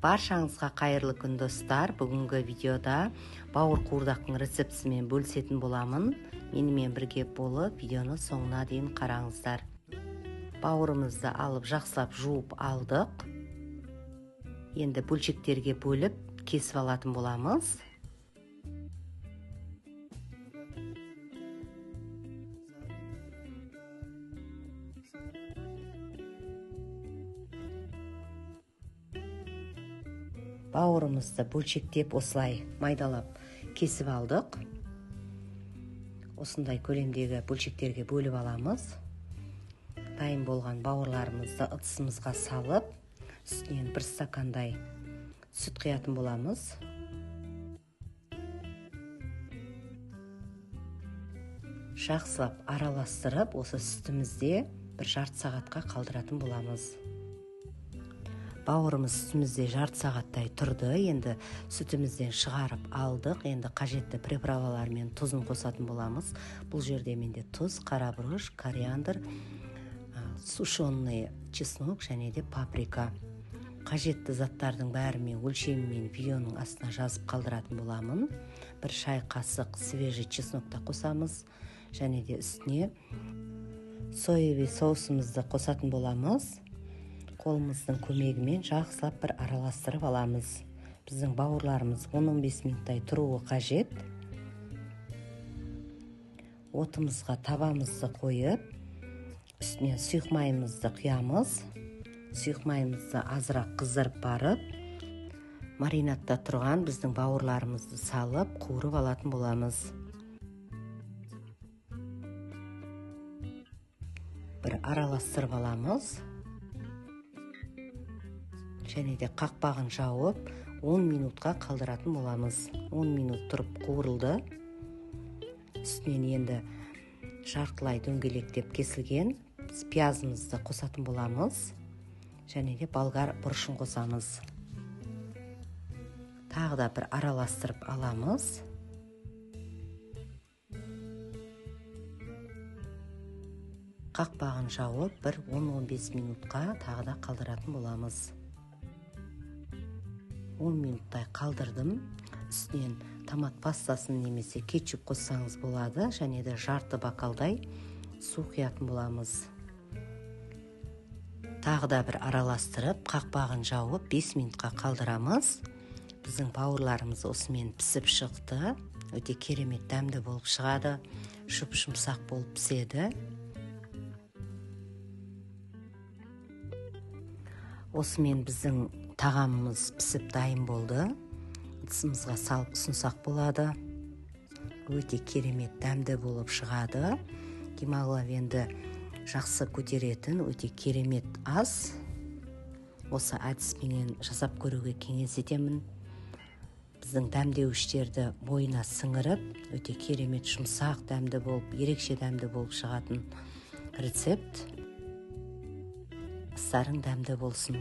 Баршаңызға қайырлы күн, достар. Бүгінгі видеода бауыр қуырдақтың рецептісімен бөлісетін боламын. Менімен бірге болып, видеоны соңына дейін қараңыздар. Бауырымызды алып, жақсылап жуып алдық. Енді бөлшектерге бөліп, кесіп алатын боламыз. Бауырымызды бөлшектеп осылай майдалап кесіп алдық. Осындай көлемдегі бөлшектерге бөліп аламыз. Дайын болған бауырларымызды ыдысымызға салып, үстінен бір стакандай сүт құятын боламыз. Жақсылап араластырып, осы сүтімізде бір жарты сағатқа қалдыратын боламыз. Бауырымыз сүтімізде жарты сағаттай тұрды. Енді сүтімізден шығарып алдық. Енді қажетті приправалар мен тұзын қосатын боламыз. Бұл жерде менде тұз, қара бұрыш, кориандр, сушеный чеснок және де паприка. Қажетті заттардың бәрімен өлшемімен видеоның астына жазып қалдыратын боламын. Бір шай қасық свежий чеснок та қосамыз. Және де үстіне соевый соусымызды қосатын боламыз. Қолымыздың көмегімен жақсылап бір араластырып аламыз. Біздің бауырларымыз 10-15 минуттай тұруы қажет. Отымызға табамызды қойып, үстіне сұйық майымызды құямыз. Сұйық майымызды азырақ қыздырып барып, маринадта тұрған біздің бауырларымызды салып, қуырып алатын боламыз. Бір араластырып аламыз. Және де қақпағын жауып, 10 минутқа қалдыратын боламыз. 10 минут тұрып қуырылды. Үстінен енді жартылай дөңгелектеп кесілген пиязымызды қосатын боламыз. Және де болгар бұрышын қосамыз. Тағы да бір араластырып аламыз. Қақпағын жауып, бір 10-15 минутқа тағы да қалдыратын боламыз. 10 минуттай қалдырдым. Үстінен томат пастасын немесе кетчуп қоссаңыз болады. Және де жарты бокалдай су құятын боламыз. Тағы да бір араластырып, қақпағын жауып 5 минутқа қалдырамыз. Біздің бауырларымыз осымен пісіп шықты. Өте керемет дәмді болып шығады. Жұп-жұмсақ болып піседі. Осымен біздің тағамымыз пісіп дайын болды. Ыдысымызға салып ұсынсақ болады. Өте керемет дәмді болып шығады. Гемоглобинді жақсы көтеретін өте керемет ас. Осы әдіспенен жасап көруге кеңес етемін. Біздің дәмдеуіштерді бойына сіңіріп, өте керемет жұмсақ дәмді болып, ерекше дәмді болып шығатын рецепт. Астарың дәмді болсын.